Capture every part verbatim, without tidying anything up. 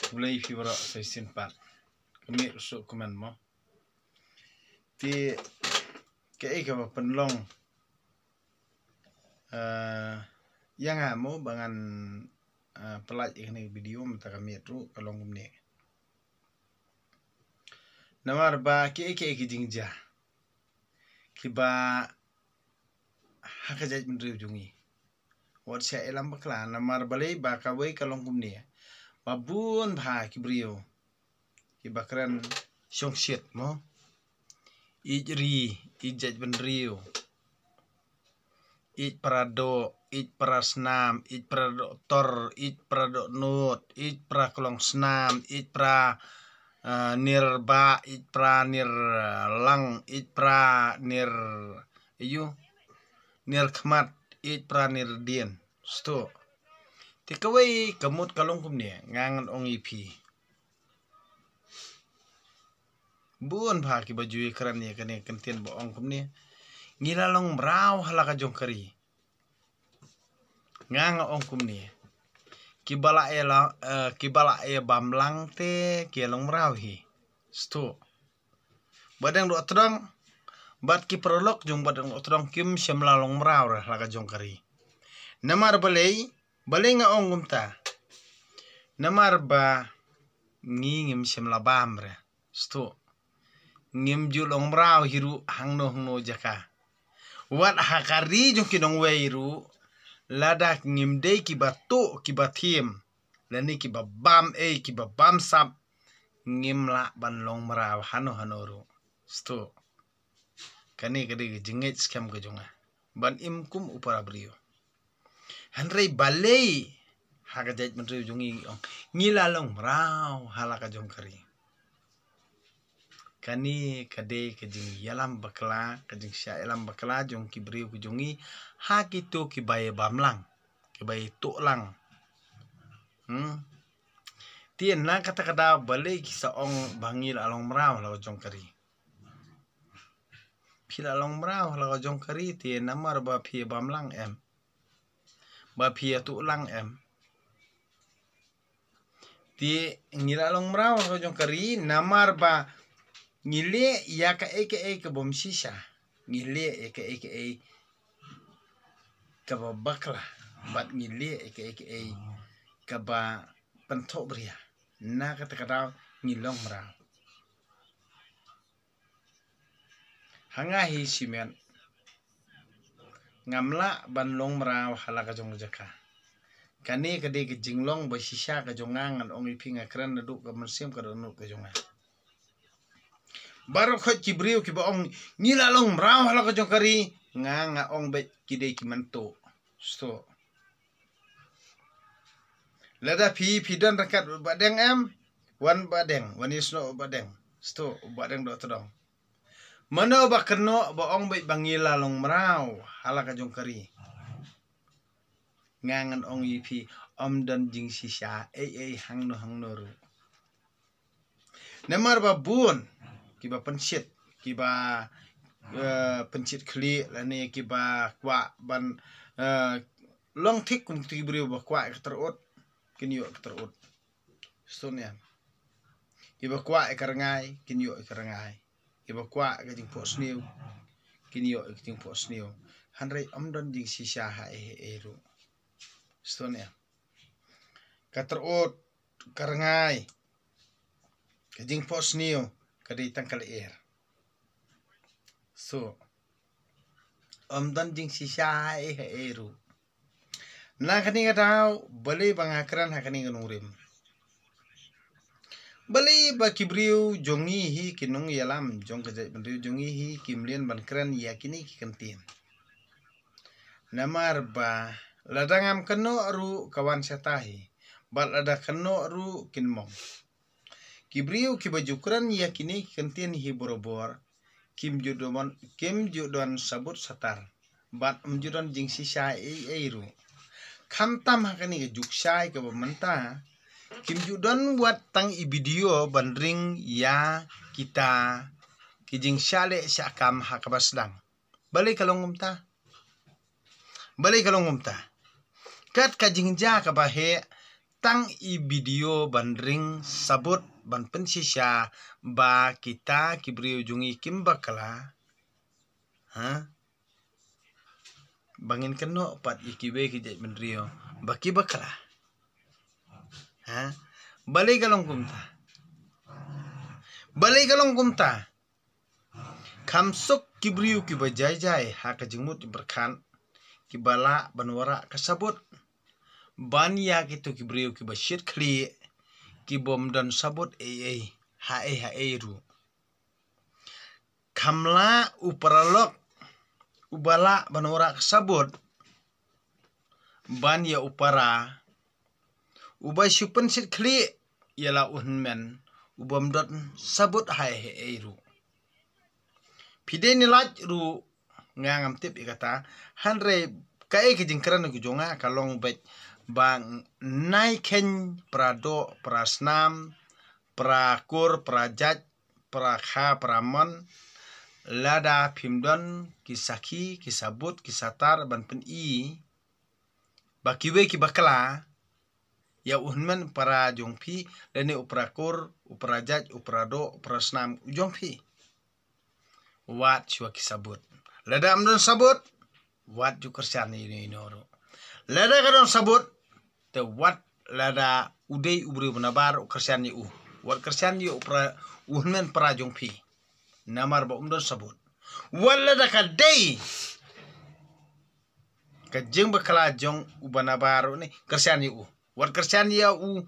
Khublei phi baroh sa shisien pat. Ka miet ruh suk kumne mo. Te kaei kaba pynlong, eh, ïa nga mo ba ngan, eh, pyllait ïa kane ka video mynta ka miet ruh ka long kumne. Namar ba kiei kiei ki jingjia kiba ha ka jaitbynriew jong ngi. Wat shah ïalam bakla, namar balei ba kawei ka long kumne. Ba bun bha ki briew kiba kren shongshit mo. Ïeit ri, ïeit jaitbynriew, ïeit para doh, ïeit para snam, ïeit para doktor, ïeit para dohnud, ïeit para klongsnam, ïeit para, eh, nir bah, ïeit para nir, eh, lang, ïeit para nir, aïu, nir khmat, ïeit para nir dien. Sdang. Te kawei ka mut ka long kumne, nga ngan ong ïa phi. Bun bha kiba ju ïakren ïa kane ka kyntien ba ong kumne. Ngi la long mraw ha la ka jong ka ri. Nga nga ong kumne. Kiba la ïa la, eh, kiba la ïa bam lang te ki long mraw hi. Sdang. Ba dang doh tdong. Bad ki paralok jong ba dang doh tdong kim shym la long mraw re ha la ka jong ka ri. Namar balei, balei nga ong kumta. Namar ba ngi ngim shym la bam re. Sdang. Ngim ju long mraw hi ruh hangno hangno jaka. Wat ha ka ri jong ki nongwei ruh. Lada ngim dei kiba tuh kiba thiem. Lane kiba bam ei kiba bam sap. Ngim lah ban long mraw hano hano ruh. Sdang. Kane ka dei ka jingngeit skhem ka jong nga. Ban im kum u para briew. Hynrei balei ha ka jaitbynriew jong ngi ong. Ngi la long mraw ha la ka jong ka ri. Kane ka dei ka jingïalam bakla, ka jingshah ïalam bakla jong ki briew ki jong ngi. Ha kito kiba ïa bam lang. Kiba ïa tuh lang. Hmm. Te na kata ka daw balei ki sa ong ba ngi la long mraw ha la ka jong ka ri. Phi la long mraw ha la ka jong ka ri te namar ba phi ïa bam lang em. Ba phi ïa tuh lang em. Te ngi la long mraw ha la ka jong ka ri namar ba ngi leh ïa kaei kaei kabym shisha. Ngi leh ïa kaei kaei kaba bakla. Bad ngi leh ïa kaei kaei kaba pynthohbria. Na kata ka daw ngi long mraw. Ha nga hi shimet. Ngam lah ban long mraw ha la ka jong ka jaka. Kane ka dei ka jinglong ba shisha ka jong nga ngan ong ïa phi nga kren naduh ka mynsiem ka dohnud ka jong nga. Baroh khoit ki briew kiba ong ngi la long mraw ha la ka jong ka ri. Nga nga ong beit ki dei ki mynta. Sdang. Lada phi, phi don ryngkat u Bah Deng em. Wan Bah Deng, wan ïasnoh u Bah Deng. Sdang, u Bah Deng doh tdong. Mano ba kynnoh ba ong beit ba ngi la long mraw ha la ka jong ka ri. Nga ngan ong ïa phi ym don jingshisha ei ei hangno hangno ruh. Namar ba bun kiba pynshit, kiba, eh, pynshit khlieh lane kiba kwah ban, eh, long thik kum ki briew ba kwah ka tyrut kin ïoh ka tyrut. Sdang. Kiba kwah ka rngai kin ïoh ka rngai. Kiba kwah ka jingphohsniew kin ïoh ka jingphohsniew. Hynrei ym don jingshisha ha ei ei ruh. Sdang. Ka tyrut ka rngai, ka jingphohsniew ka dei tang ka lyer. Sdang. Ym don jingshisha ha ei ha ei ruh. Na kane ka daw balei ba nga kren ha kane ka nongrim. Balei ba ki briew jong ngi hi ki nongïalam jong ka jaitbynriew jong ngi hi kim leh ban kren ïa kine ki kyntien. Namar ba lada ngam kynnoh ruh ka wan shata hi. Bad lada kynnoh ruh kin mong. Ki briew kiba ju kren ïa kine ki kyntien hi borabor kim ju don, kim ju don sabut satar. Bad ym ju don jingshisha ei ei ruh. Khamtam ha kane ka juk shai kaba mynta kim ju don wat tang i video ban ring ïa kita ki jingshah leh shah kam ha kaba sdang. Balei ka long kumta? Balei ka long kumta? Kat ka jingjia kaba heh tang i video ban ring sabut ban pynshisha ba kita ki briew jong ngi kim bakla. Ha? Ba ngin kynnoh pat ïa kiwei ki jaitbynriew ba ki bakla. Ha? Balei ka long kumta? Balei ka long kumta? Kham suk ki briew kiba jai jai ha ka jingmut jingpyrkhat, kiba lah ban wanrah ka sabut ban ïa kito ki briew kiba shit khlieh, kibym don sabut ei ei, ha ei ha ei ruh. Kham lah u paralok uba lah ban wanrah ka sabut ban ïa u para uba shu pynshit khlieh ïa la u hynmen ubym don sabut ha ei ha ei ruh. Phi dei ne lait ruh nga ngam tip ïa kata, hynrei kaei ka jingkren ka jong nga ka long beit ba nai kheiñ, para doh, para snam, para kur, para jait, para kha, para mon, lada phim don ki sakhi, ki sabut, ki satar ban pyni ba kiwei ki bakla ïa u hynmen para jong phi, lane u para kur, u para jait, u para doh, u para snam u jong phi. Wat shuwa ki sabut. Lada ym don sabut, wat ju kyrshan ïa ino ino ruh. Lada ka don sabut, te wat lada u dei u briew ba nabar u kyrshan ïa u. Wat kyrshan ïa u para, u hynmen para jong phi. Namar ba um don sabut. Wat lada ka dei ka jingbakla jong uba nabar ruh ne, kyrshan ïa u. Wat kyrshan ïa u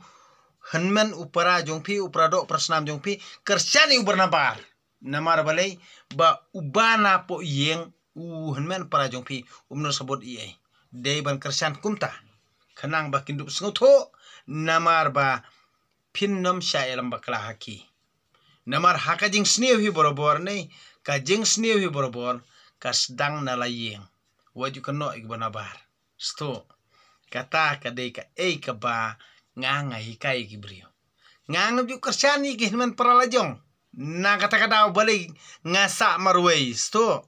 hynmen u para jong phi, u para doh, u para snam jong phi, kyrshan ïa u ba nabar. Namar balei? Ba uba na poh ïing, u hynmen para jong phi um don sabut ei ei. Dei ban kyrshan kumta, khnang ba kin dup sngewthuh, namar ba phin nym shah ïalam bakla ha ki. Namar ha ka jingsniew hi borabor ne, ka jingsniew hi borabor ka sdang na la ïing. Wat ju kynnoh ïa ki ba nabar. Sngewthuh. Kata ka dei kaei kaba nga nga hikai ïa ki briew. Nga ngam ju kyrshan ïa ki hynmen para la jong. Na kata ka daw balei nga sah marwei. Sngewthuh.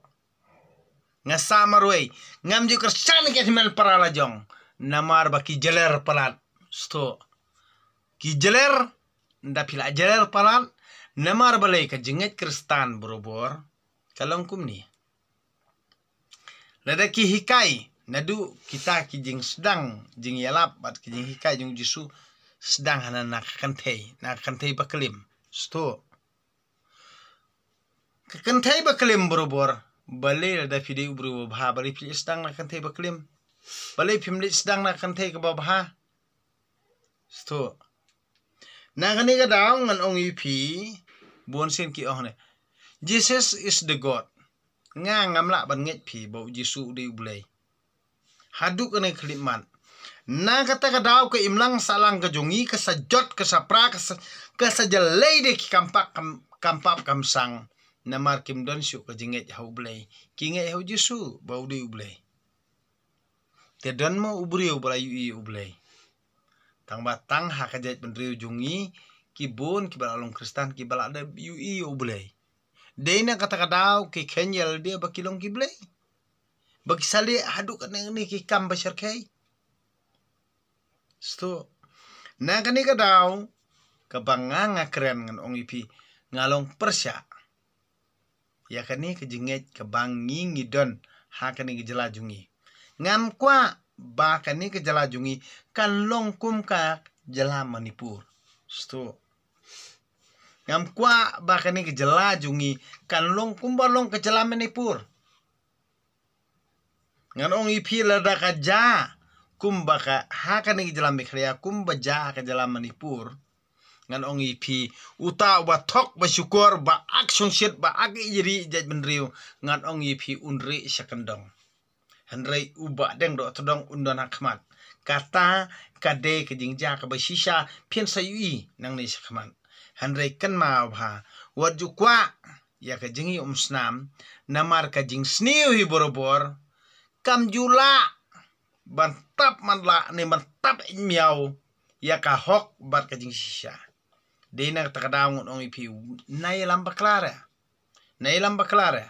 Nga sah marwei. Ngam ju kyrshan ïa ki hynmen para la jong. Namar ba ki jler palat. Sngewthuh. Ki jler, nda phi la jler palat. Namar balei? Ka jingngeit Khristan borabor ka long kumne. Lada ki hikai, naduh kita ki jingsdang jingïalap bad ki jinghikai jong u Jisu sdang hana na ka kynthei, na ka kynthei baklim. Sngewthuh. Ka kynthei baklim borabor, balei lada phi dei u briew babha, balei phi leit sdang na ka kynthei baklim? Balei phim leit sdang na ka kynthei kaba bha? Sngewthuh. Na kane ka daw ngan ong ïa phi, bun sien ki ong ne, Jesus is the God. Nga ngam lah ban ngeit phi ba u Jisu u dei u Blei. Haduh kane ka khyllipmat. Na kata ka daw ka imlang sahlang ka jong ngi ka sa jot, ka sa pra, ka sa, ka sa jlei de ki kam pap kam, kam pap kam sang. Namar kim don shuh ka jingngeit ha u Blei. Ki ngeit ha u Jisu ba u dei u Blei. Te don mo u briew ba la ïohi ïa u Blei? Tang ba tang ha ka jaitbynriew jong ngi, ki bun kiba la long Khristan kiba la dep ïohi ïa u Blei. Dei na kata ka daw ki kheiñ ïa lade ba ki long ki blei, ba ki sa leh haduh katne katne ki kam ba shyrkhei. Sngewthuh. Na kane ka daw kaba nga nga kren ngan ong ïa phi, nga long pyrshah ïa kane ka jingngeit kaba ngi ngi don ha kane ka jylla jong ngi. Ngam kwah ba kane ka jylla jong ngi kan long kum ka jylla Manipur. Sngewthuh. Ngam kwah ba kane ka jylla jong ngi kan long kumba long ka jylla Manipur. Ngan ong ïa phi, lada ka jia kumba ka ha kane ka jylla Meghalaya, kumba jia ha ka jylla Manipur, ngan ong ïa phi, uta uba thok ba shukor, ba ak shongshit, ba ak ïa ri jaitbynriew, ngan ong ïa phi un rieh sha kyndong. Hynrei uba deng doh tdong un don ha khmat. Kata ka dei ka jingjia kaba shisha, phin sa ïohi nangne sha khmat. Hynrei kynmaw bha, wat ju kwah ïa ka jingïaumsnam, namar ka jingsniew hi borabor kam ju lah ban tap matlah ne ban tap ïeit miaw ïa ka hok bad ka jingshisha. Dei na kata ka daw ngan ong ïa phi, nai ïalam bakla re. Nai ïalam bakla re.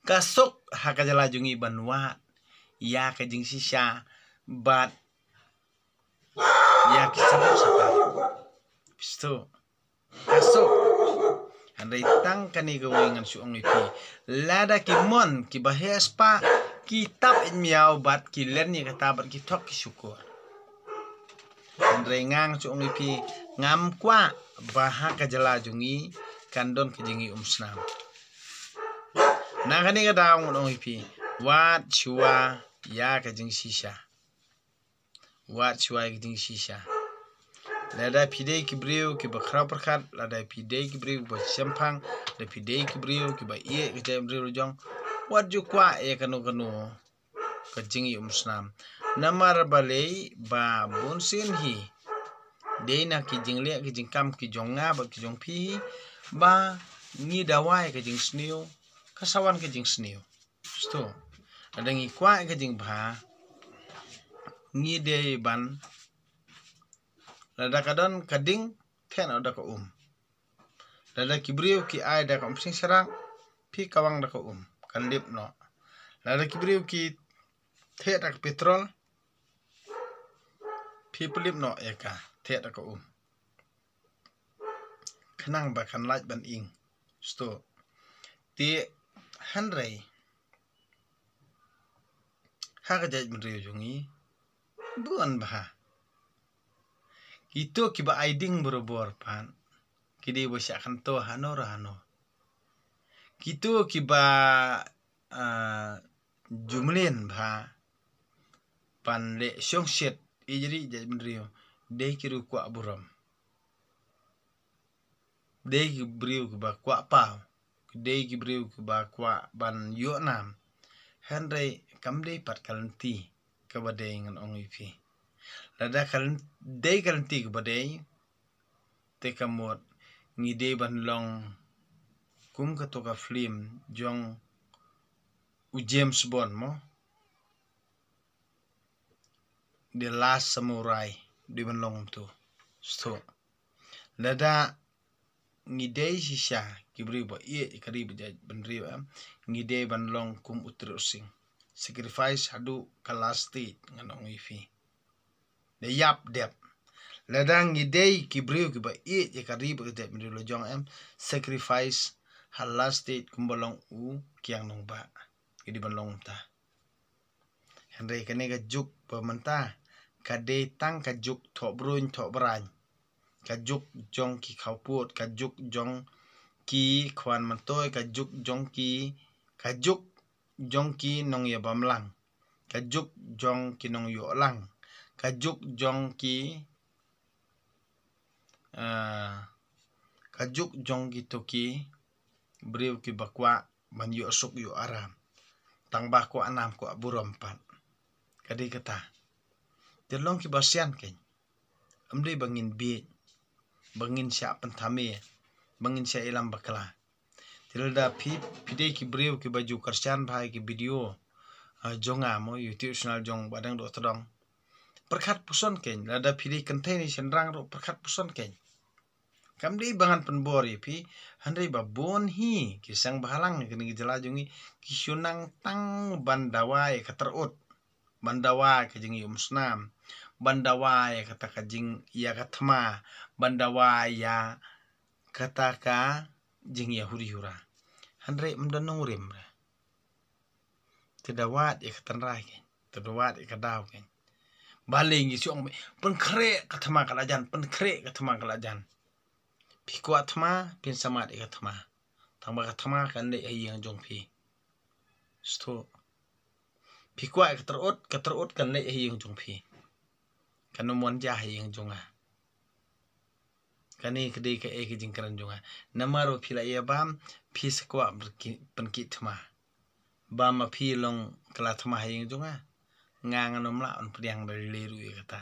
Ka suk ha ka jylla jong ngi ban wad ïa ka jingshisha bad ïa ki sabut satar. Phi sngewthuh? Ka suk. Hynrei tang kane kawei ngan shu ong ïa phi. Lada ki mon kiba heh spah, ki tap ïa miaw bad ki len ïa kata bad ki thok ki shukor. Hynrei nga ngan shu ong ïa phi, ngam kwah ba ha ka jylla jong ngi kan don ka jingïaumsnam. Na kane ka daw ngan ong ïa phi, wat shuwa ïa ka jingshisha. Wat shuwa ïa ka jingshisha. Lada phi dei ki briew kiba khraw pyrkhat, lada phi dei ki briew kiba shemphang, lada phi dei ki briew kiba ïeit ka jaitbynriew la jong, wat ju kwah ïa kano kano ka jingïaumsnam. Namar balei ba bunsien hi dei na ki jingleh ki jingkam ki jong nga bad ki jong phi hi ba ngi dawa ïa ka jingsniew, ka sa wan ka jingsniew. Sngewthuh? Lada ngi kwah ïa ka jingbha, ngi dei ban, lada ka don ka ding, theh noh da ka um. Lada ki briew ki ai da ka umsning sharak, phi kawang da ka um, kan lip noh. Lada ki briew ki theh da ka petrol, phi pynlip noh ïa ka, theh da ka um. Khnang ba kan lait ban ing. Sngewthuh? Te hynrei ha ka jaitbynriew jong ngi, bun bha kito kiba ai ding barabor pat, ki dei ba shah kynto hano re hano. Kito kiba, ah, ju mlien bha ban leh shongshit ïa jri jaitbynriew, dei ki riew kwah burom. Dei ki briew kiba kwah paw, dei ki briew kiba kwah ban ïoh nam. Hynrei kam dei pat ka lynti kaba dei, ngan ong ïa phi. Lada ka lyn-, dei ka lynti kaba dei, te ka mut ngi dei ban long kum kato ka film jong u James Bond mo. The Last Samurai, dei ban long kumto. Sngewthuh? Lada ngi dei shisha ki briew ba ïeit ka ri bad jaitbynriew, em, ngi dei ban long kum u Troost Singh. Sacrifice haduh ka last stage, ngan ong ïa phi. Da ïap dep. Lada ngi dei ki briew kiba ïeit ïa ka ri bad ka jaitbynriew la jong, em, sacrifice ha last stage kumba long u Kiang Nangbah. Ngi dei ban long kumta. Hynrei kane ka juk ba mynta ka dei tang ka juk thoh brun thoh braiñ. Ka juk jong ki khawpud, ka juk jong ki khwan myntoi, ka juk jong ki, ka juk jong ki nongïabamlang, ka juk jong ki nongïohlang, ka juk jong ki, ah, ka juk jong kito ki briew kiba kwah ban ïoh suk ïoh aram. Tang ba kwah nam kwah burom pat. Ka dei kata. Te long kiba sian keiñ. Ym dei ba ngin bieit, ba ngin shah pynthame, ba ngin shah ïalam bakla. Te lada phi, phi dei ki briew kiba ju kyrshan bha ïa ki video, ah, jong nga mo, YouTube channel jong Bahdeng Dohtdong, pyrkhat puson keiñ. Lada phi dei kynthei ne shynrang ruh pyrkhat puson keiñ. Kam dei ba ngan pynbor ïa phi, hynrei ba bun hi ki seng bhalang kane ka jylla jong ngi, ki shu nang tang ban dawa ïa ka tyrut, ban dawa ïa ka jingïaumsnam, ban dawa ïa kata ka jing, ïa ka thma, ban dawa ïa kata ka jingïahuri hura. Hynrei ym don nongrim re. Te da wad ïa ka tynrai keiñ, te da wad ïa ka daw keiñ. Balei ngi shu ong pynkhreh ka thma ka la jan, pynkhreh ka thma ka la jan. Phi kwah thma, phin samad ïa ka thma. Tang ba ka thma kan leit ha ïing jong phi. Sngewthuh? Phi kwah ïa ka tyrut, ka tyrut kan leit ha ïing jong phi. Kan ym wan jia ha ïing jong nga. Kane ka dei kaei ka jingkren jong nga. Namar ba phi la ïa bam, phi sa kwah pynki-, pynkit thma. Bam ma phi long kylla thma ha ïing jong nga. Nga ngan ym lah ban pdiang da lei ruh ïa kata.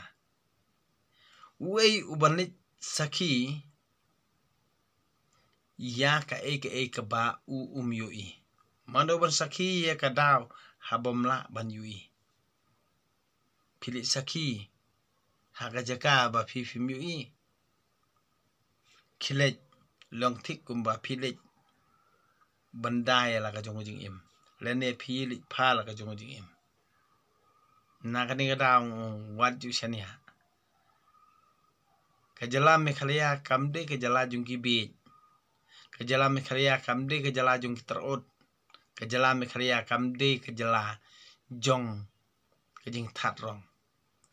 Uei u ban leit sakhi ïa kaei kaei kaba u um ïohi? Mano ban sakhi ïa ka daw haba ym lah ban ïohi? Phi leit sakhi ha ka jaka ba phi phim ïohi. Khie leit long thik kumba phi leit ban da ïa la ka jong ka jingim, lane phi leit pha la ka jong ka jingim. Na kane ka daw wat ju shaniah. Ka jylla Meghalaya kam dei ka jylla jong ki bieit. Ka jylla Meghalaya kam dei ka jylla jong ki tyrut. Ka jylla Meghalaya kam dei ka jylla jong ka jingthat rong.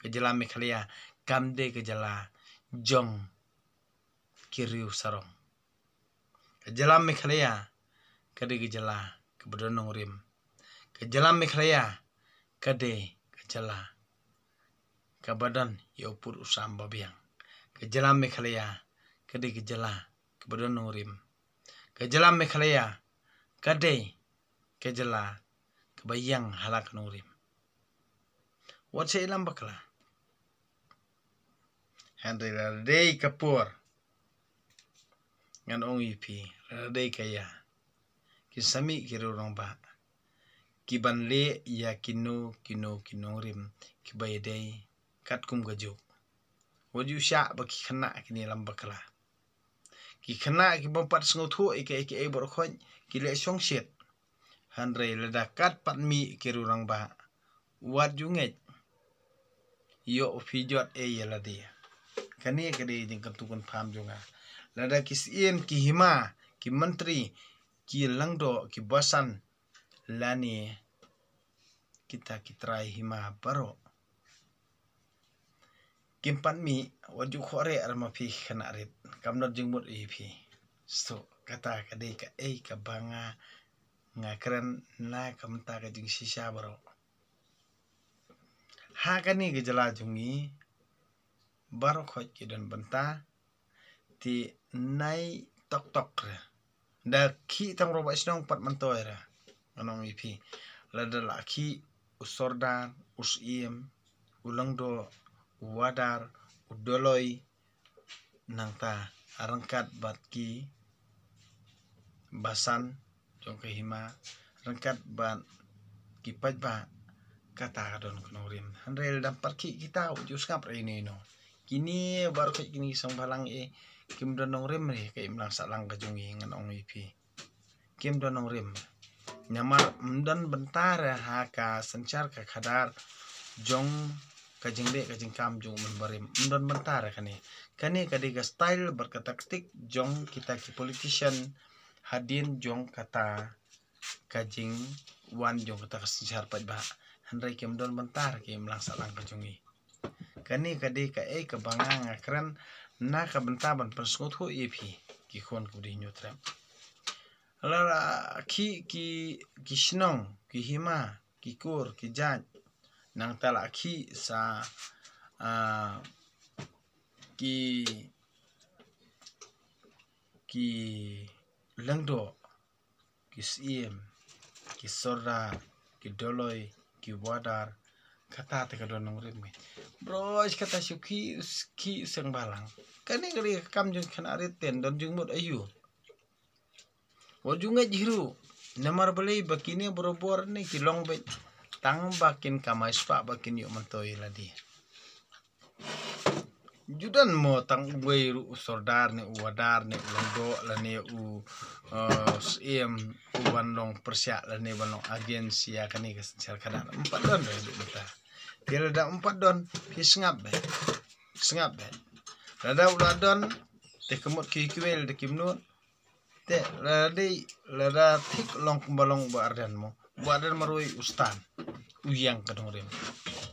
Ka jylla Meghalaya kam dei ka jylla jong ki riew sarong. Ka jylla Meghalaya ka dei ka jylla kaba don nongrim. Ka jylla Meghalaya ka dei ka jylla kaba don ïa u pud u sam babiang. Ka jylla Meghalaya ka dei ka jylla kaba don nongrim. Ka jylla Meghalaya ka dei ka jylla kaba ïeng ha la ka nongrim. Wat sha ïalam bakla. Hynrei lada dei ka por, ngan ong ïa phi, lada dei ka ïa, kin sa mih ki riew rangbah ki ban leh ïa kino kino ki nongrim kiba ïadei katkum ka juk. Wat ju shah ba ki khynnah kin ïalam bakla. Ki khynnah ki bym pat sngewthuh ïa kaei kaei baroh khoit, ki leh shongshit. Hynrei lada kat pat mih ki riew rangbah, wat ju ngeit. Ïoh phi jot ei ïa lade. Kane ka dei jingkyntu kynpham jong nga. Lada ki siem, ki hima, ki myntri, ki lyngdoh, ki basan, lane kita ki trai hima baroh kim pat mih, wat ju khohreh re ma phi khynnah rit. Kam don jingmut ïa phi. So kata ka dei kaei kaba nga, nga kren na ka bynta ka jingshisha baroh. Ha kane ka jylla jong ngi baroh khoit ki don bynta, te nai tok tok re. Da khih tang robah shnong pat myntoi re. Ngan ong ïa phi, lada la khih u sordar, u siem, u lyngdoh, u wadar, u doloi, nangta ryngkat bad ki basan jong ka hima, ryngkat bad ki paidbah, kata ka don ka nongrim. Hynrei lada ym pat khih kita, wat ju sngap re ino ino. Kine baroh khoit kine ki seng bhalang eh, kim don nongrim re ka imlang sahlang ka jong ngi, ngan ong ïa phi. Kim don nongrim. Namar ym don bynta re ha ka synshar ka khadar jong ka jingleh ka jingkam jong u mynbarim. Ym don bynta re kane. Kane ka dei ka style bad ka taktik jong kita ki politician hadien jong kata ka jingwan jong kata ka synshar paidbah. Hynrei kim don bynta re ka imlang sahlang ka jong ngi. Kane ka dei kaei kaba nga, nga kren na ka bynta ban pynsngewthuh ïa phi ki khun ki ba dei hynñiew trep. La la khih ki, ki shnong, ki hima, ki kur, ki jait. Nangta la khih sa, ah, ki, ki lyngdoh, ki siem, ki sordar, ki doloi, ki wadar, kata te ka don nongrim ngi. Bro, kata shu khih, khih seng bhalang. Kane ka dei ka kam jong khynnah rit, ten don jingmut aïu. Wat ju ngeit hi ruh. Namar balei ba kine barabor ne ki long beit tang ba kin kamai spah ba kin ïoh myntoi lade. Ju don mo tang uwei ruh u sordar ne u wadar ne u lyngdoh lane u, eh, siem u ban long pyrshah lane ban long against ïa kane ka synshar khadar. Ym pat don re haduh mynta. Te lada ym pat don, phi sngap beit. Sngap beit. Lada u la don, te ka mut ki kiwei lada kim nud. Te lada dei, lada thik long kumba long u Bah Ardent mo. U Bah Ardent marwei u stand, u ïeng ka nongrim.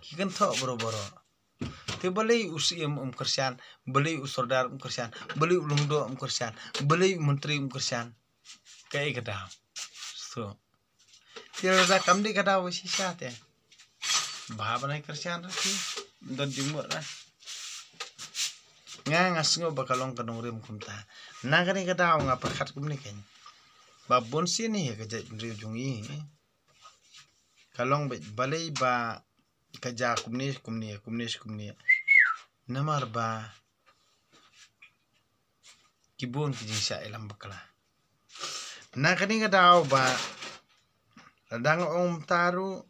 Ki kynthoh bro bro. Te balei u siem um kyrshan, balei u sordar um kyrshan, balei u lyngdoh um kyrshan, balei u myntri um kyrshan. Kaei ka daw? So, te lada kam dei ka daw ba shisha te, ba hap ban ai kyrshan ruh te, don jingmut ruh. Nga, nga sngew ba ka long ka nongrim kumta. Na kane ka daw nga pyrkhat kumne keiñ, ba bun sien hi ka jaitbynriew jong ngi ka long beit balei ba ka jia kumne kumne kumne kumne. Namar ba ki bun ki jingshah ïalam bakla. Na kane ka daw ba lada nga ong mynta ruh,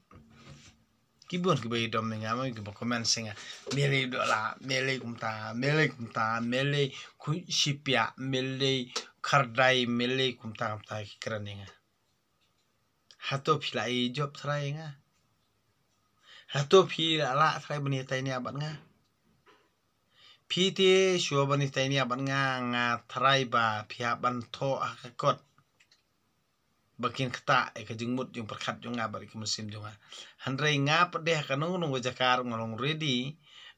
ki bun kiba ïadom ïa nga, kiba comment sha nga, me lei dohlah, me lei kumta, me lei kumta, me lei khuid shipiah, me lei khyrdai, me lei kumta kumta, ki kren ïa nga. Hato phi la ïoh jop trai ïa nga? Hato phi la lah trai ban ïatai nia bad nga? Phi te shuwa ban ïatai nia bad nga, nga tharai ba phi hap ban thoh ha ka kot ba kin ktah ïa ka jingmut jingpyrkhat jong nga bad ïa ka mynsiem jong nga. Hynrei nga pat de ha ka nong nong ka jaka nga long ready,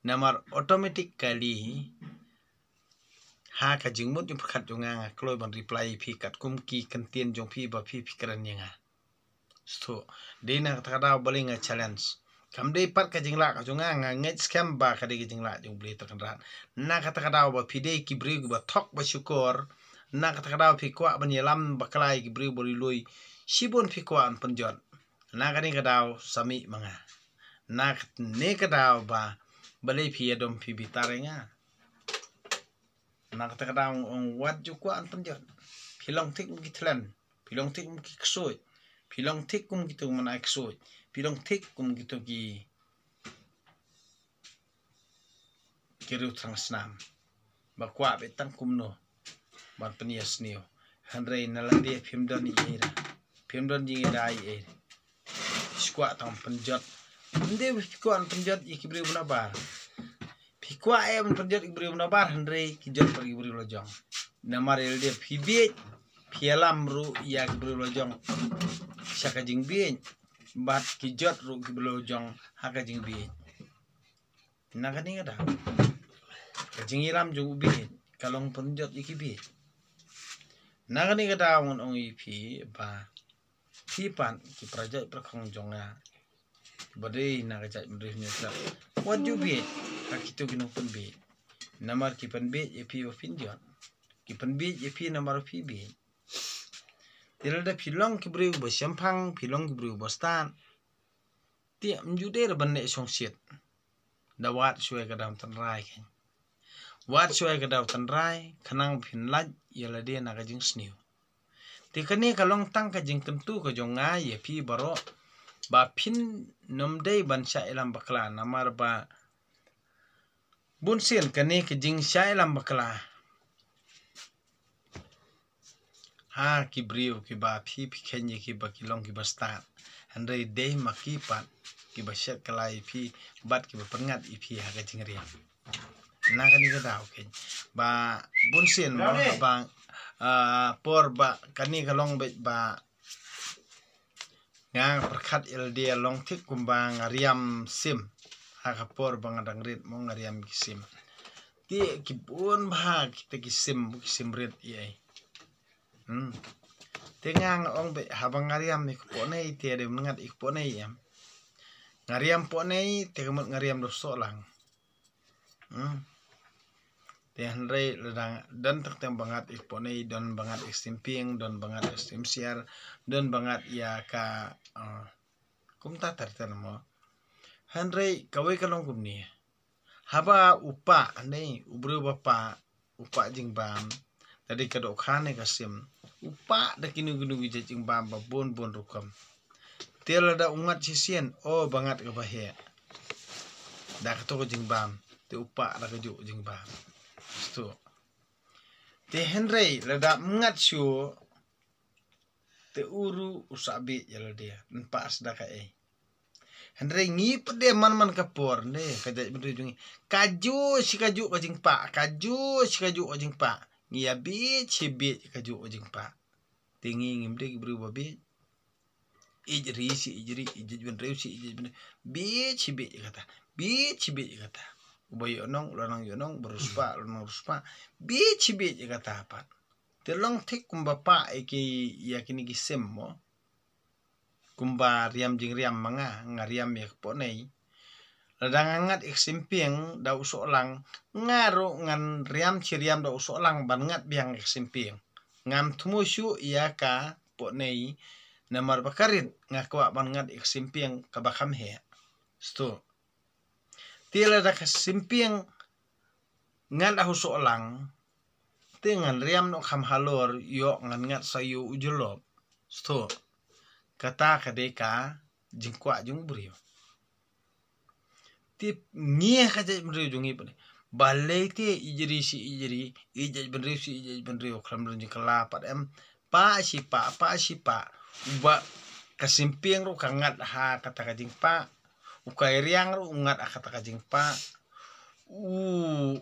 namar automatically ha ka jingmut jingpyrkhat jong nga nga kloi ban reply ïa phi katkum ki kyntien jong phi ba phi phi kren ïa nga. Sto. Dei na kata ka daw balei nga challenge. Kam dei pat ka jinglah ka jong nga, nga ngeit skhem ba ka dei ka jinglah jong U Blei Trai Kynrad. Na kata ka daw ba phi dei ki briew kiba thok ba shukor. Na kata ka daw phi kwah ban ïalam bakla ïa ki briew ba lui lui. Shibun phi kwah ban pynjot. Na kane ka daw sa mih ma nga. Na kane ka daw ba balei phi ïadom phi bitar ïa nga. Na kata ka daw ong wat ju kwah ban pynjot. Phi long thik kum ki thlen. Phi long thik kum ki ksuid. Phi long thik kum kito ki man ai ksuid. Phi long thik kum kito ki, ki riew thrang snam. Ba kwah beit tang kumno ban pynïasniew. Hynrei na lade phim don ei ei da. Phim don jingïada ei ei. Phi kwah tang pynjot. Ym dei phi kwah pynjot ïa ki briew ba nabar. Phi kwah em pynjot ïa ki briew ba nabar hynrei ki jot bad ki briew la jong. Namar ïa lade phi bieit, phi ïalam ruh ïa ki briew la jong sha ka jingbieit. Bad ki jot ruh ki briew la jong ha ka jingbieit. Na kane ka daw ka jingïalam jong u bieit ka long pynjot ïa ki bieit. Na kane ka daw ngan ong ïa phi ba phi pat ki para jait para khong jong nga ba dei na ka jaitbynriew Hynñiewtrep, wat ju bieit ha kito ki nongpynbieit. Namar ki pynbieit ïa phi ba phin jot. Ki pynbieit ïa phi namar phi bieit. Te lada phi long ki briew ba shemphang, phi long ki briew ba stad, te ym ju dei ban leh shongshit. Da wad shuwa ka daw tynrai keiñ. Wad shuwa ka daw tynrai khnang phin lait ïa lade na ka jingsniew. Te kane ka long tang ka jingkyntu ka jong nga ïa phi baroh ba phin nym dei ban shah ïalam bakla namar ba bun sien kane ka jingshah ïalam bakla ha ki briew kiba phi phi kheiñ ïa ki ba ki long kiba stad. Hynrei dei ma ki pat kiba shet kylla ïa phi bad kiba pynngat ïa phi ha ka jingriam. Na kane ka daw keiñ ba bun sien ba, ah, por ba kane ka long beit ba nga pyrkhat ïa lade long thik kumba nga riam sim. Ha ka por ba nga dang rit mo nga riam ki sim. Te ki bun bha kita ki sim, ki sim rit ïa. Hmm. Te nga nga ong beit haba nga riam ïa ka poknei te dei myngngat ïa ka poknei em. Nga riam poknei te ka mut nga riam da u sohlang. Hmm. Te hynrei lada don tang tang ba ngat ïa ka poknei, don ba ngat ïa ka sim pieng, don ba ngat ïa ka sim siar, don ba ngat ïa ka, ah, kumta ter ter mo. Hynrei kawei ka long kumne. Haba u pah, ne, u briew ba pah, u pah jingbam. Lada ka dohkha ne ka sim. U pah da kino kino ki jait jingbam ba bun bun rukom. Te lada u ngat shisien, o ba ngat kaba heh. Da kato ka jingbam, te u pah da kajuh jingbam. Sto. Te hynrei lada ym ngat shuh, te u ruh u sa bieit ïa lade, yn pah sdang kaei. Hynrei ngi pat de man man ka por ne, ka jaitbynriew jong ngi. Kajuh shi kajuh ka jingpah, kajuh shi kajuh ka jingpah. Ngi ïa bieit shi bieit kajuh ka jingpah. Te ngi ngim dei ki briew ba bieit. Ïeit ri shi ïeit ri, ïeit jaitbynriew shi ïeit jaitbynriew. Bieit shi bieit kata, bieit shi bieit kata. Uba ïoh nong, u la nang ïoh nong, uba riewspah, u la nang riewspah. Bieit shi bieit kata pat. Te long thik kumba pah ïa ki, ïa kine ki sim mo. Kumba riam jingriam ma nga, nga riam ïa ka poknei. Lada nga ngat ïa ka sim pieng da u sohlang, nga ruh ngan riam shi riam da u sohlang ban ngat biang ïa ka sim pieng. Ngam thmu shuh ïa ka poknei namar ba ka rit nga kwah ban ngat ïa ka sim pieng kaba kham heh. Sto. Te lada ka sim pieng ngat da u sohlang, te ngan riam noh kham halor, ïoh ngan ngat sa ïoh u jyllop. Sto. Kata ka dei ka jingkwah jong u briew. Te ngi ha ka jaitbynriew jong ngi pat. Balei te ïeit ri shi ïeit ri, ïeit jaitbynriew shi ïeit jaitbynriew, khlem don jingkylla pat em. Pah shi pah, pah shi pah. Uba ka sim pieng ruh ka ngat ha kata ka jingpah. U kai riang ruh u ngat ha kata ka jingpah. U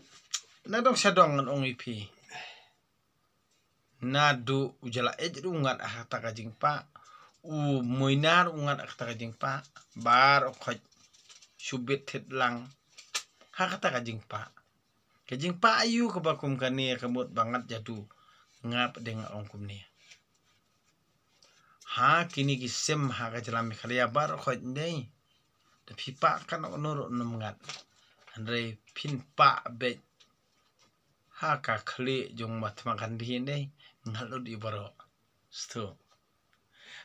Na dong sha dong ngan ong ïa phi. Naduh u Jala Ej ruh u ngat ha kata ka jingpah. U Moinar u ngat ha kata ka jingpah. Baroh khoit shu bit thit lang ha kata ka jingpah. Ka jingpah aïu kaba kum kane ka mut ba ngat jadu. Nga pat de nga ong kumne. Ha kine ki sim ha ka jylla Meghalaya baroh khoit dei. Da phi pah kano kano ruh ym ngat. Hynrei phin pah beit ha ka khlieh jong Mahatma Gandhi dei. Ngat lut ïa baroh. Stu.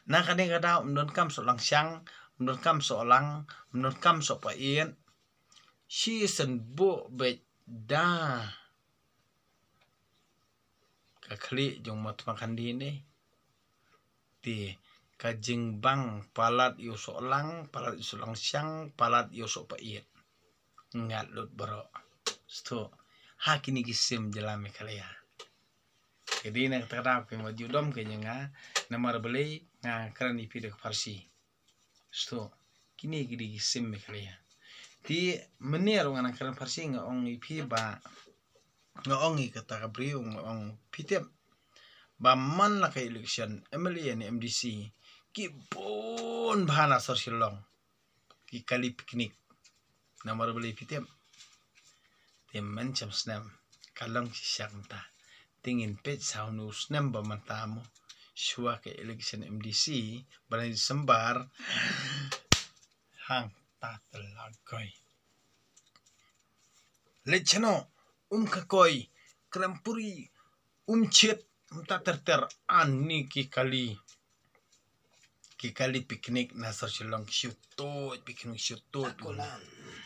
Na kane ka daw ym donkam soh lang shang, ym donkam soh lang, ym donkam soh paieit. Shisien buh beit da ka khlieh jong Mahatma Gandhi ne. Te ka jingbang palat ïa u soh lang, palat ïa u soh lang shang, palat ïa u soh paieit. Ngat lut baroh. Stu. Ha kine ki sim jylla Meghalaya. Ka dei na kata ka daw ka ma ju dom ka jong nga, namar balei nga kren ïa phi da ka Pharsi. Stu. Kine ki dei ki sim Meghalaya. Te mynne ruh nga nang kren Pharsi nga ong ïa phi ba, nga ong ïa kata ka briew, nga ong phi tip ba man la ka election M L A ne M D C, ki bun bha na sor Shillong ki kali picnic. Namar balei phi tip? Te mynshem snem ka long shisha kumta. Te ngin peit sa hynnin u snem ba mynta mo, shuwa ka election M D C ba na December. Hangta te la koi. Leit shano, um ka koi, krem puri, um chit, um ta ter ter, ani ki kali. Ki kali picnic na sor Shillong ki shu tuid, picnic shu tuid.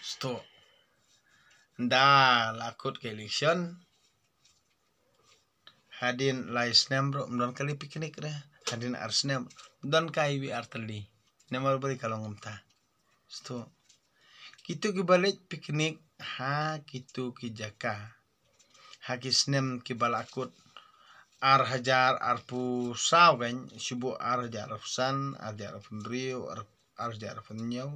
Sto. Da la kut ka election. Hadien lai snem ruh ym don kali picnic re. Hadien ar snem ym don kai wi ar tylli. Namar balei ka long kumta. Sto. Kitu ki ba leit picnic ha kitu ki jaka. Ha ki snem ki ba la kut ar hajar arphew saw kan, shu buh ar hajar arphew san, ar hajar arphew hynriew, ar, ar hajar arphew hynñiew.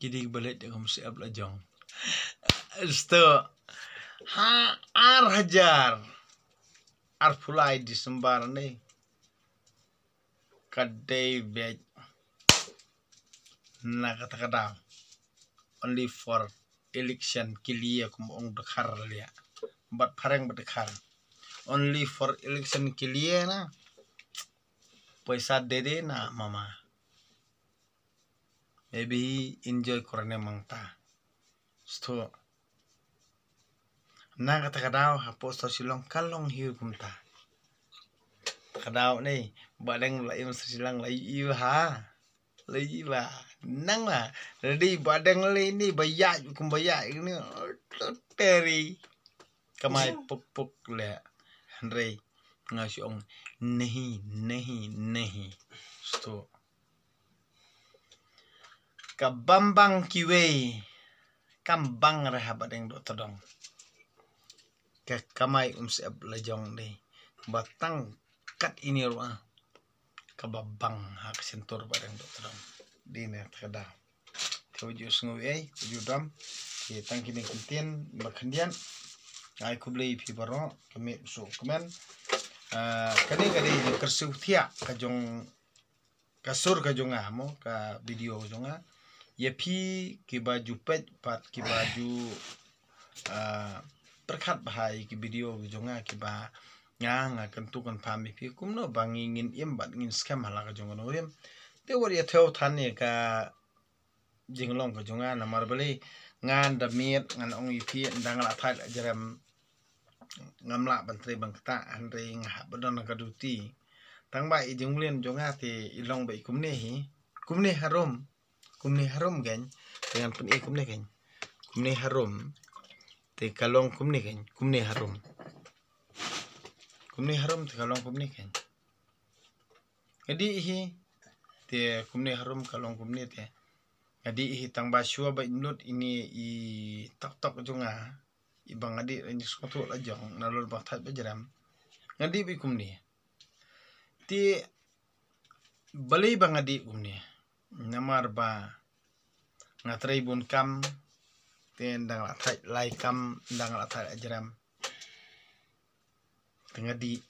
Ki dei ki ba leit da ka um sep la jong. Sto. Ha ar hajar arphew lai December ne. Ka dei beit na kata ka daw. Only for election ke liye, kum ong Dkhar liye. Bad phareng bad Dkhar. Only for election ke liye na. Paisa de de na mama. Maybe enjoy korane mangta. Sto. Na kata ka daw hapoh sor Shillong ka long hi kumta. Ka daw ne, ba dang la im sor Shillong la i ha. La i ba. Nang la. Ready ba dang le ni ba ya kum ba ya ni. Teri. Kamai puk puk le. Hynrei nga shu ong nahi, nahi, nahi. Sto. Ka bam bang kiwei kam bang re ha ba deng doh tdong. Ka kamai um sep la jong dei ba tang kat ini ruh ka ba bang ha ka sentur ba deng doh tdong. Dei ne ka da. Te u ju sngew ei, u ju dam. Te tang kine ki ktien ba khyndiat. Ai khublei phi baroh ka mih su kmen. Ah, kane ka dei ka kyrsiw thiah ka jong ka sur ka jong nga mo, ka video ka jong nga. Ïa phi ki ba ju peit pat ki ba ju, ah, pyrkhat bha ïa ki video ka jong nga ki ba nga, nga kyntu kynpham ïa phi kumno ba ngi ngin im bad ngin skhem ha la ka jong ka nongrim. Te wat ïa thew than ïa ka jinglong ka jong nga namar balei ngan da miet ngan ong ïa phi nda nga la thait la jrem. Ngam lah ban trei ban ktah hynrei nga hap ban don ka duty. Tang ba i jingmlien jong nga te i long ba i kumne hi. Kumne harum. Kumne harum gan. Te ngan pyn-i kumne gan. Kumne harum. Te ka long kumne gan. Kumne harum. Kumne harum te ka long kumne gan. Ka dih hi. Te kumne harum ka long kumne te. Nga dih hi tang ba shuwa ba in lut ine i tok tok jong nga. I ba nga dih ra ni sngewthuh la jong nalor ba thait ba jrem. Nga dih ba i kumne. Te balei ba nga dih kumne. Namar ba nga trei bun kam. Te nda nga la thait lai kam, nda nga la thait la jrem. Te nga dih.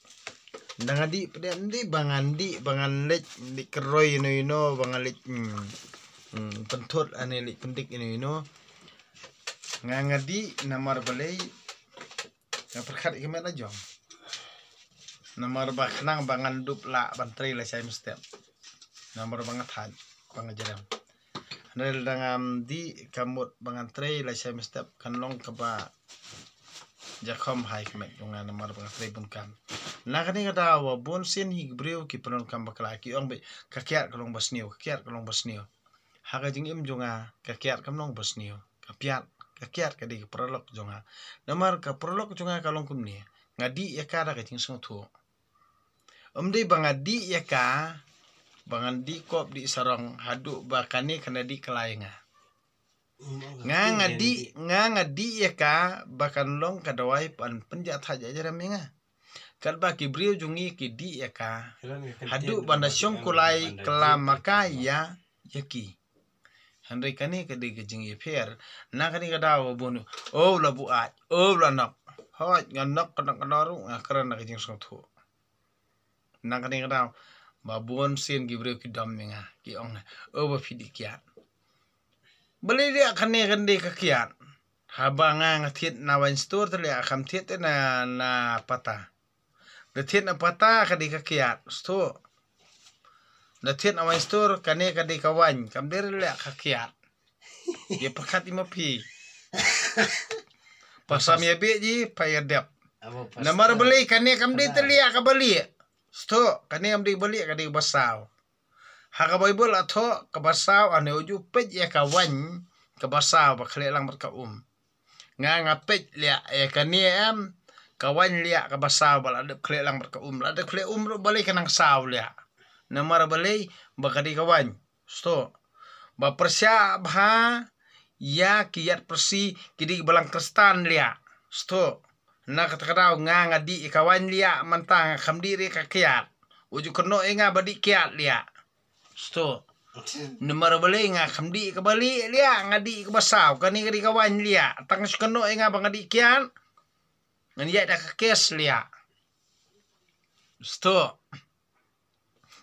Nda nga dih pdem dih ba ngan dih, ba ngan leit, leit kyroi ino ino, ba ngan leit, hmm, hmm, pynthut ane leit pyndik ino ino. Nga nga dih namar balei, nga pyrkhat ïa ka met la jong. Namar ba khnang ba ngan dup lah ban trei lashai mynstep. Namar ba nga thait, ba nga jrem. Hynrei lada ngam dih ka mut ba ngan trei lashai mynstep kan long kaba jakhom ha ka met jong nga namar ba nga trei bun kam. Na kane ka daw ba bun sien hi ki briew ki pyndonkam bakla ki ong ba ka kiad ka long ba sniew, ka kiad ka long ba sniew. Ha ka jingim jong nga ka kiad kam long ba sniew. Ka piat, ka kiad ka dei ka paralok jong nga. Namar ka paralok jong nga ka long kumne. Nga dih ïa ka da ka jingsngewthuh. Ym dei ba nga dih ïa ka ba ngan dih kop dih sarong haduh ba kane kan da dih kylla ïa nga. Nga nga dih, nga nga dih ïa ka ba kan long ka dawai ban pynjah thait jrem ïa nga. Katba ki briew jong ngi ki dih ïa ka haduh ban da shong kulai kylla ma ka ïa ïa ki. Hynrei kane ka dei ka jingïapher. Na kane ka daw ba bun, oh la buaid, oh la nok. Hooid nga nok ka nok ka nok ruh nga kren na ka jingsngewthuh. Na kane ka daw ba bun sien ki briew ki dom ïa nga, ki ong nga, oh ba phi dih kiad. Balei liah kane kan dei ka kiad. Haba nga nga thied na wine store te liah, kam thied te na, na pata. Da thied na pata ka dei ka kiad, sngewthuh. Da thied na wine store kane ka dei ka wine, kam dei liah ka kiad. Ïa pyrkhat ïa ma phi. Pasam ïa bih ji pa ïa dep. Namar balei kane kam dei te liah ka ba lieh. Sngewthuh, kane kam dei ba lieh, ka dei ba saw. Ha ka Baibl a thoh ka ba saw, ane u ju peit ïa ka wine ka ba saw ba khleh lang bad ka um. Nga nga peit liah ïa kane em, ka wine liah ka ba saw ba la dep khleh lang bad ka um, la dep khleh um ruh balei ka nang saw liah. Namar balei ba ka dei ka wine. Sngewthuh. Ba pyrshah bha ïa ki ïaid pyrsi ki dei ki balang Khristan liah. Sngewthuh. Na kata ka daw nga nga dih ïa ka wine liah mynta, nga kam dih re ka kiad. U ju kynnoh ïa nga ba dih kiad liah. Sngewthuh. Namar balei nga kam dih ïa ka ba lieh liah, nga dih ïa ka ba saw, kane ka dei ka wine liah. Tang shu kynnoh ïa nga ba nga dih kiad. Ngan ïaid da ka kes liah. Sngewthuh.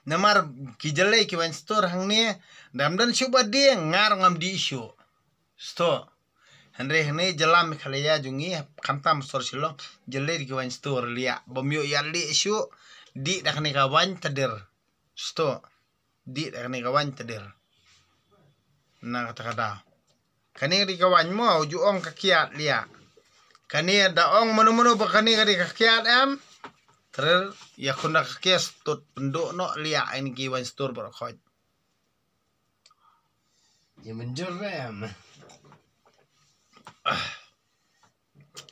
Namar ki jyllei ki wine store hangne, dam don shuh ba dih, nga ruh ngam dih shuh. Sngewthuh. Hynrei hangne jylla Meghalaya jong ngi, khamtam sor Shillong, jyllei ki wine store liah, bym ïoh ïa lieh shuh, dih da kane ka wine tdir. Sngewthuh. Dih da kane ka wine tdir. Na kata ka daw. Kane ka dei ka wine mo, u ju ong ka kiad liah. Kane da ong mano mano ba kane ka dei ka kiad em. Tdir, ïa khun da ka kes tut pynduh noh liah ïa ki wine store baroh khoit. Ïa mynjur re em.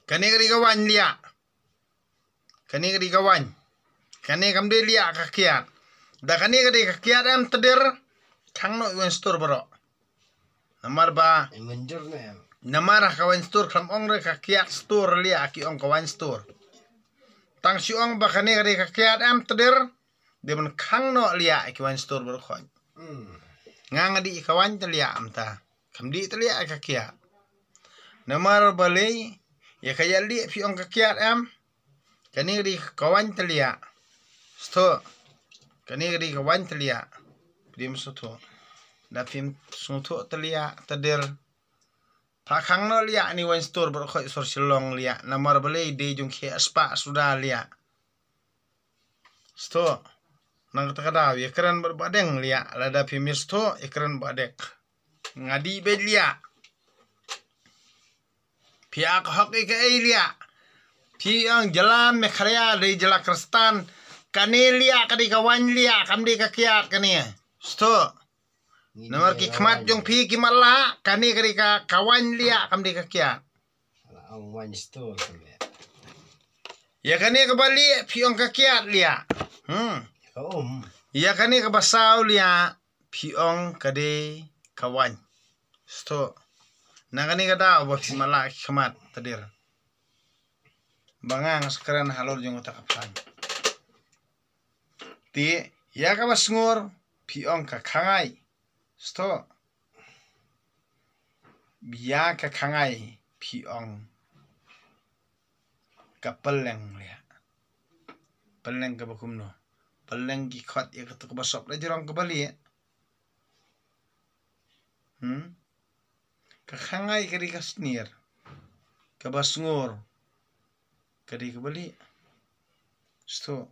Kane ka dei ka wine liah. Kane ka dei ka wine. Kane kam dei liah ka kiad. Da kane ka dei ka kiad em tdir. Khang noh i wine store baroh. Namar ba, namar ha ka wine store khlem ong re ka kiad store liah, ki ong ka wine store. Tang shu ong ba kane ka dei ka kiad em tdir. Dei ban khang noh liah ki wine store baroh khoit. Nga nga dih ka wine te liah mynta. Kam dih te liah ka kiad. Namar balei, ïa ka ïa lieh phi ong ka kiad em. Kane ka dei ka wine te liah. Sngewthuh. Kane ka dei ka wine te liah. Phim sngewthuh. Da phim sngewthuh te liah, tdir. Pha khang noh liah ni wine store baroh khoit sor Shillong liah. Namar balei dei jong ki spah suda liah. Sngewthuh. Na kata ka daw ïa kren bad ba deng liah, lada phim sngewthuh ïa kren ba dek. Nga dih beit liah. Phi ïa ka hok ïa kaei liah. Phi ong jylla Meghalaya dei jylla Khristan. Kane liah ka dei ka wine liah, kam dei ka kiad kane. Sngewthuh. Namar ki khmat jong phi ki matlah, kane ka dei ka, ka wine liah, kam dei ka kiad. Ïa kane ka ba lieh phi ong ka kiad liah. Hmm. Ïa kane ka ba saw liah phi ong ka dei ka wine. Sngewthuh. Na kane ka daw ba phi matlah ki khmat tdir. Ba nga nga sa kren halor jong kata ka plan. Te ïa ka ba sngur phi ong ka khangai. Sngewthuh. Bia ka khangai phi ong ka pylleng liah. Pylleng kaba kumno? Pylleng ki khot ïa kata kaba sop la jrong kaba liah. Hmm? Ka khangai ka dei ka snier, kaba sngur ka dei kaba liah. Sto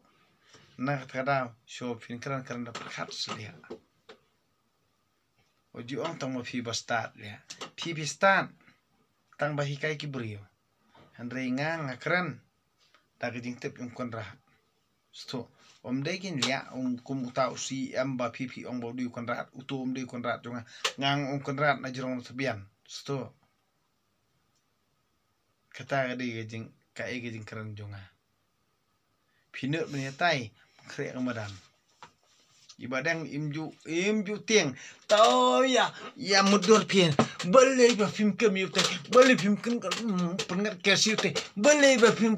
na kata ka daw shuh phin kren kren da pyrkhat sliah. U ju ong tang ma phi ba stad liah. Phi phi stad tang ba hikai ki briew. Hynrei nga nga kren da ka jingtip jong Kynrad. Sto, um dei kin liah um kum uta u C M ba phi phi ong ba u dei u Kynrad, uto um dei u Kynrad jong nga. Nga ong Kynrad na jrong na tbian. Sto. Kata ka dei ka jing ka ei ka jingkren jong nga. Phi nud ban ïatai, khreh ka madan. Iba dang im ju im ju tieng. Tau ïa ïa mudur phin. Balei ba phim kem ïa utei? Balei phim kem ka pyngat ka si utei? Balei ba phim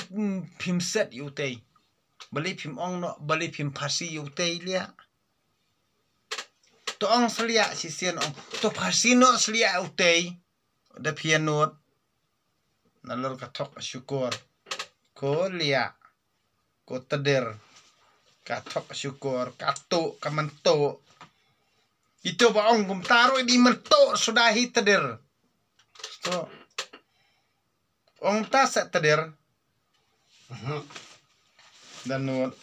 phim set ïa utei? Balei phim ong noh? Balei phim phasi ïa utei liah? To ong sliah shisien ong. To phasi noh sliah utei. Da phi nud. Nalor ka thok ka shukor. Ko liah. Ko tdir. Ka thok ka shukor. Ka tuh ka myntuh. Ito ba ong kumta ruh i dei myntuh suda hi tdir. To. Ong ta sa tdir. Da nud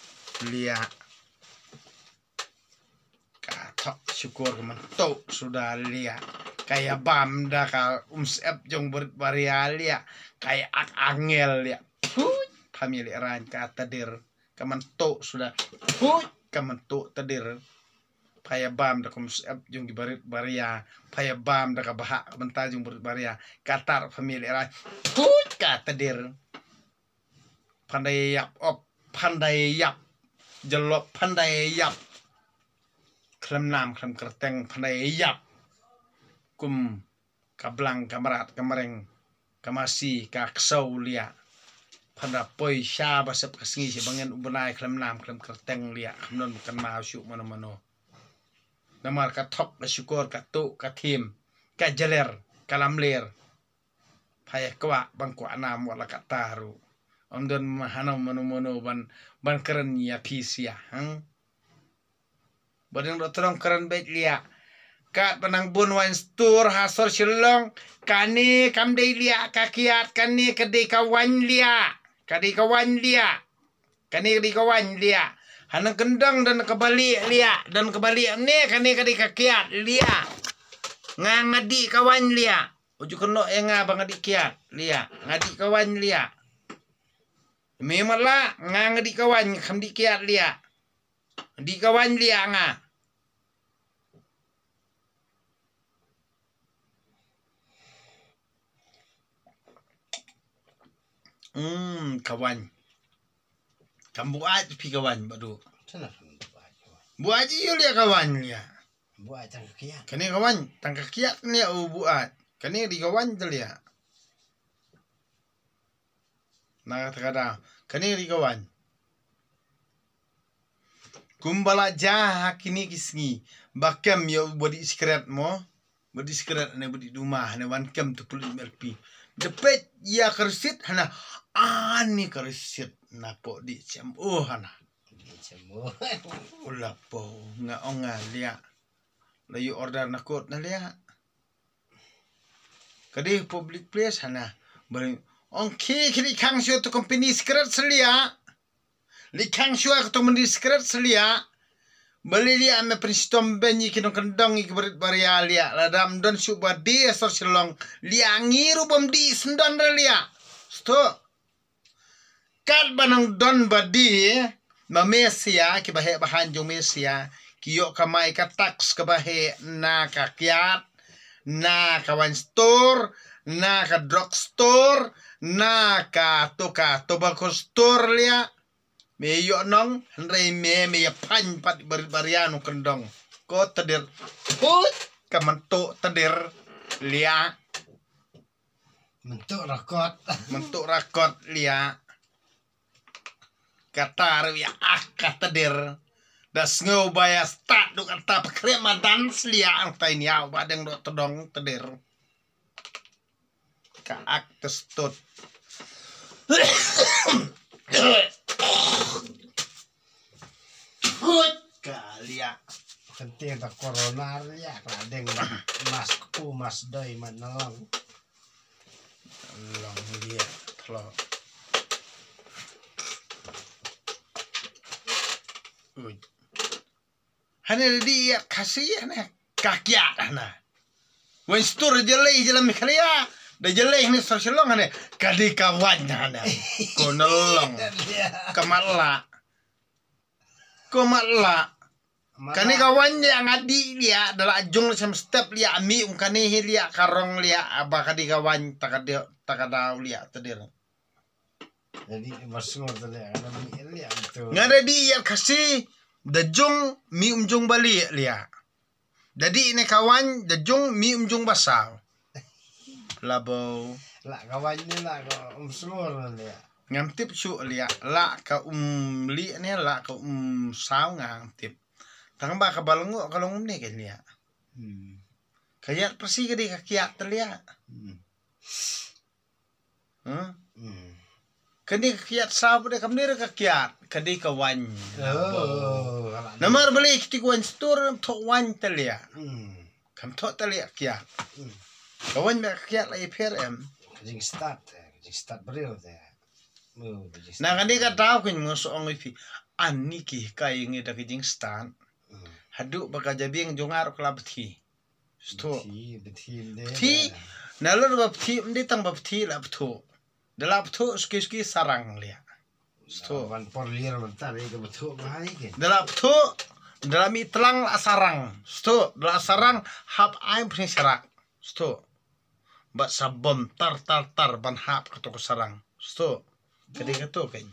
liah. Ka thok shukor ka myntuh suda liah. Ka ïa bam da ka umsyep jong barit baria liah. Ka ïa ak angel liah. Phuit pha mih liah rain ka tdir. Ka myntuh suda. Phuit ka myntuh tdir. Pha ïa bam da ka umsyep jong ki barit baria. Pha ïa bam da ka bhah ka bynta jong barit baria. Ka tar pha mih liah rain. Phuit ka tdir. Phan da ïap op, phan da ïap. Jyllop phan da ïap. Khlem nam khlem kyrteng phan da ïap. Kum ka blang ka mrad ka mreng ka masi ka ksew liah. Phan da poi sha ba sep ka sngi sha ba ngen u bnai khlem nam khlem kyrteng liah. Khlem don kynmaw shuh mano mano. Namar ka thok ka shukor ka tuh ka thim ka jler ka lamler. Pha ïa kwah ban kwah nam wat la katta ruh. Ym don hano mano mano ban ban kren ïa phi sia hang. Ba dang dok tyrong kren beit liah. Kat ba nang bun wine store ha sor Shillong. Kane kam dei liah ka kiad, kane ka dei ka wine liah. Ka dei ka wine liah. Kane ka dei ka wine liah. Hanang kyndong don ka balieh liah, don ka balieh ne kane ka dei ka kiad liah. Nga nga dih ka wine liah. U ju kynnoh ïa nga ba nga dih kiad liah. Nga dih ka wine liah. Me mala nga nga dih ka wine, kham dih kiad liah. Dih ka wine liah nga. Hmm, ka wine. Kam buaid phi ka wine badu. Sana kam buaid. Buaid ïa liah ka wine liah. Buaid tang ka kiad. Kane ka wine tang ka kiad ne u buaid. Kane dei ka wine te liah. Na kata ka daw kane dei ka wine. Kumba la jia ha kine ki sngi ba kem ïa u ba dih sikret mo. Ba dih sikret ne ba dih duma ne wan kem tu pulit M L P. Da peit ïa ka receipt hana. Ani ka receipt na po dih chem o hana. Dih chem o. Ula po nga ong nga liah. La ïa order na court na liah. Ka dei public place hana. Bari ong ki ki dei khang shuwa tu company sikret sliah. Li khang shuwa ka tu company sikret sliah. Bali liah me prin shitom ben ïa ki nongkyndong ïa ki barit baria liah. Lada ym don shuh ba dih ha sor Shillong liah ngi ruh bym dih sndon re liah. Sto. Kat ba nang don ba dih ma Mesia, ki ba heh ba haiñ jong Mesia ki ïoh kamai ka tax kaba heh na ka kiad, na ka wine store, na ka drug store, na ka to ka tobacco store liah. Me ïoh nong hynrei me me ïa phan pat barit baria nongkyndong. Ko tdir. Put ka myntuh tdir liah. Myntuh rakot. Myntuh rakot liah. Kata ruh ïa ak ka tdir. Da sngew ba ïa stad duk kata pykhreh madan sliah ang tai niaw ba deng dok tdong tdir. Ka ak te stud. Hut ka liah. Kynti ta corona liah ka deng ba. Mas ku mas doi man long. Long liah tlo. Ui. Hane da dih ïa Khasi hane ka kiad hane. Wan stur jyllei jyllei Meghalaya. Da jyllei hane stor Shillong hane. Ka dei ka wan hane. Ko na long. Ka matla. Ko matla. Kane ka wan ïa nga dih ïa da la jong la sem step ïa ami um kane hi ïa ka rong ïa ba ka dei ka wan ta ka dei ta ka daw ïa ta dei. Jadi masngur tele ana mi elia itu. Nga da dih ïa Khasi da jong mi um jong bali ïa. Da dih ne ka wan da jong mi um jong basaw. Labo. La ka wan ne la ka um sngur lia. Ngam tip shu lia la ka um li ne la ka um saw ngam tip. Tang ba ka balngo ka long um ne ka lia. Hmm. Ka ïat persi ka dei ka kiat te lia. Hmm. Hmm? Hmm. Kane ka kiat saw ba dei kam ne ka kiat ka dei ka wan. Oh, namar balei kiti ka wan stur tho wan te lia. Hmm. Kam tho te lia kiat. Hmm. Ka wan ba ka kiat la i pher em. Ka jing start, eh, ka jing start bril te. Oh, ka jing start. Na kane ka daw kin mo so ong i phi. Ani ki kai ngi da ka jing start. Hmm. Hadu ba ka jabieng jongar kla bthi. Sto. Bthi, bthi mde. Bthi. Na lo ba bthi mde tang ba bthi la bthu. Da la bthu ski ski sarang lia. Sto. Wan por lir ban tar ika bthu ba hai ke. Da la bthu. Da la mi tlang la sarang. Sto. Da la sarang hap ai phni sarak. Sto. Ba sabom tar tar tar ban hap ka to ka sarang. Sto. Ka dei kato kein.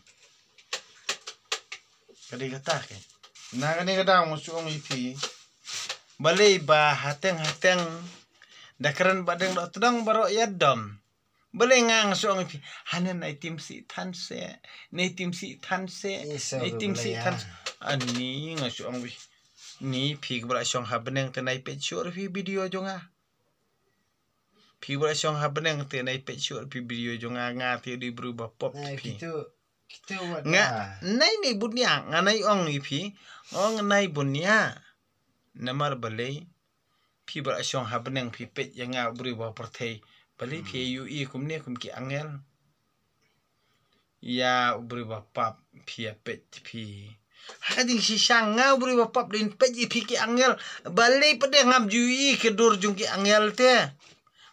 Ka dei kata kein. Na kane ka daw nga shu ong ïa phi. Balei ba hateng hateng da kren ba deng doh tdong baroh ïa dom. Balei nga nga shu ong ïa phi. Hane nai tim si than se. Nai tim si than se. Nai tim si than se. Ani nga shu ong ïa phi. Ni phi kaba la shong ha bneng te nai peit shuh ïa phi video jong nga. Phi ba la shong ha bneng te nai peit shuh phi video jong nga nga te dei bru ba pop phi. Nga nai nai bunia nga nai ong ïa phi. Ong nai bunia. Namar balei phi ba la shong ha bneng phi peit ïa nga bru ba pyrthei. Balei phi ïa ïohi kumne kum ki angel. Ïa u briew ba pap phi ïa peit phi. Ha ka jingshisha nga u briew ba pap dei peit ïa phi ki angel. Balei pat de ngam ju ïohi ka dur jong ki angel te.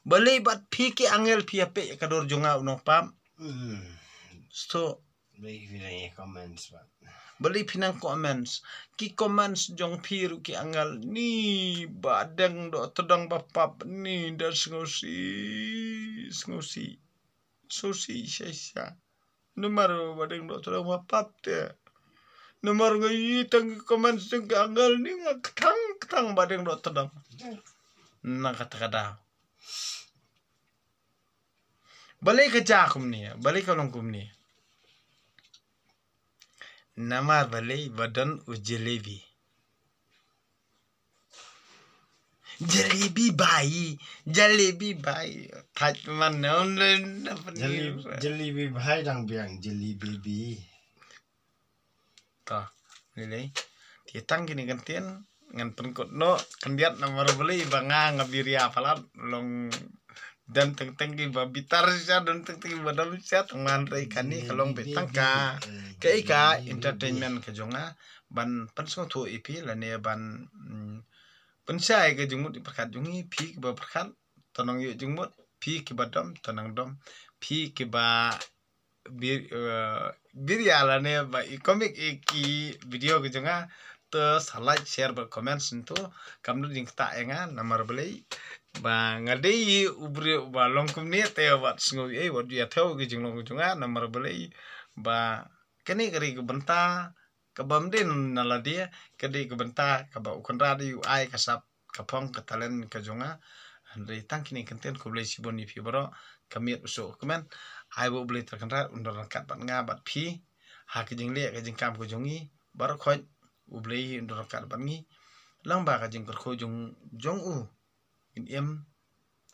Balei bad phi ki angel phi ïa peit ïa ka dur jong nga u nongpap. Sto. Balei phi nang comments. Ki comments jong phi ruh ki angel ni ba deng doh tdong ba pap ni da sngewsih sngewsih. Sngewsih shisha. Namar ba deng doh tdong ba pap te. Namar nga ïohi tang ki comments jong ki angel ni nga kthang kthang ba deng doh tdong. Na kata ka daw. Balei ka jia kumne, balei ka long kumne. Namar balei ba don u jalebi. Jalebi bai, jalebi bai. Thait man na un len na pynir. Jalebi bai dang biang jalebi bi. Ta, lei lei. Ti tang kine kan tien ngan pynkut noh khyndiat namar balei ba nga nga biria palat long. Don teng teng ki ba bitar sha, don teng teng ki ba dom sha, tang man rei kane ka long beit tang ka. Ka i ka entertainment ka jong nga ban pynsngewthuh ïa phi lane ban pynshai ka jingmut i pyrkhat jong i phi ki ba pyrkhat. Tonong ïoh jingmut phi ki ba dom tonong dom phi ki ba bir, eh, biria lane ba i comic i ki video ki jong nga. To sa like, share bad comment sngewthuh. Kam dei jingktah ïa nga namar balei ba nga dei u briew ba long kumne te wat sngew ei wat ïa thew ki jinglong ki jong nga namar balei ba kane ka dei ka bynta kaba mdin na lade ka dei ka bynta kaba u Kynrad u ai ka sap ka phong ka talent ka jong nga. Hynrei tang kine kyntien khublei shibun ïa phi baroh ka miet u suk kmen. Ai ba u Blei Trai Kynrad un don ryngkat bad nga bad phi ha ka jingleh ka jingkam ka jong ngi baroh khoit. U Blei un don ryngkat bad ngi lang ba ka jingkyrkhu jong jong u in im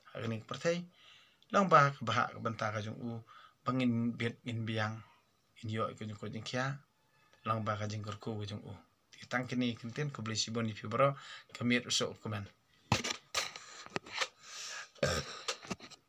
ha kane ka pyrthei. Lyngba ka bhah ka bynta ka jong u, ba ngin bit ngin biang, ngin ïoh ïa ka jingkoit jingkhiah lyngba ka jingkyrkhu ka jong u. Te tang kine ki ktien, khublei shibun ïa phi baroh, ka miet u suk kumne.